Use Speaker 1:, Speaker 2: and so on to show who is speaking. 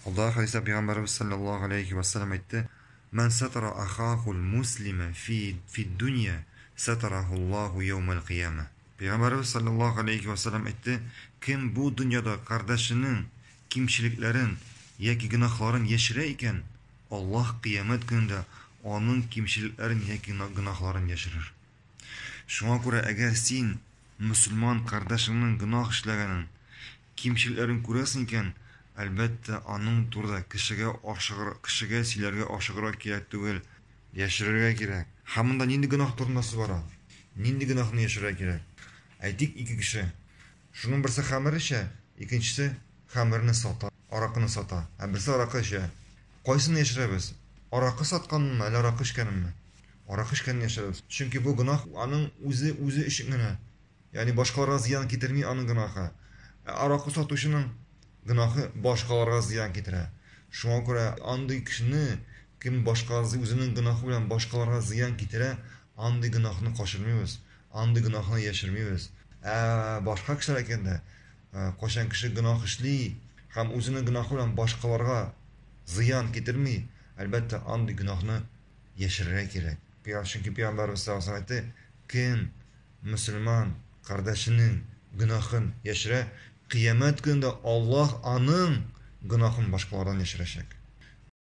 Speaker 1: Алда хәдистә пәйгамбәребез саллаллаһу алейхи ва саллям әйтте: "Ман сатара ахахул муслима фи фи дунья, сатараху Аллаху яумал кыяма". Пәйгамбәребез саллаллаһу алейхи ва саллям әйтте: "Кем бу дөньяда кардәшенең кимчелекләрен яки гөнаһларын яшерә икән, Аллаһ кыямәт көнендә аның кимчелекләрен яки гөнаһларын яшерер". Шуңа күрә әгәр син мөселман кардәшеңнең гөнаһ эшләгәнен, кимчелекләрен күрәсең икән, әлбәттә, аның турыда кешегә ашыгыр, кешегә сөйләргә ашыгырга кирәк түгел, яшерергә кирәк. Һәм монда нинди гөнаһ турында сүз бара? Нинди гөнаһны яшерергә кирәк? Әйтик, ике кеше. Шуның берсе хәмер эчә, икенчесе хәмерне сата, аракыны сата, ә берсе аракы эчә. Кайсын яшерәбез? Аракы сатканынмы, әллә аракы эчкәненме? Аракы эчкәнен яшерәбез. Чөнки бу гөнаһ аның үзе үзе өчен генә. Ягъни башкаларга зыян китерми аның гөнаһы. Ә аракы сатучының гөнаһы башкаларга зыян китерә. Шуңа күрә андый кешене, кем башка үзенең гөнаһы белән башкаларга зыян китерә, андый гөнаһны качырмыйбыз, андый гөнаһны яшермибез. Ә башка кешеләр әйткәндә, кайчан кеше гөнаһ эшли һәм үзенең гөнаһы белән башкаларга зыян китерми, әлбәттә, андый гөнаһны яшерергә кирәк. Чөнки Пәйгамбәребез саллаллаһу алейһи ва әйтте, кем мөселман кардәшенең гөнаһын яшерә, кыямәт көнендә Аллаһ аның гөнаһын башкалардан яшерәчәк.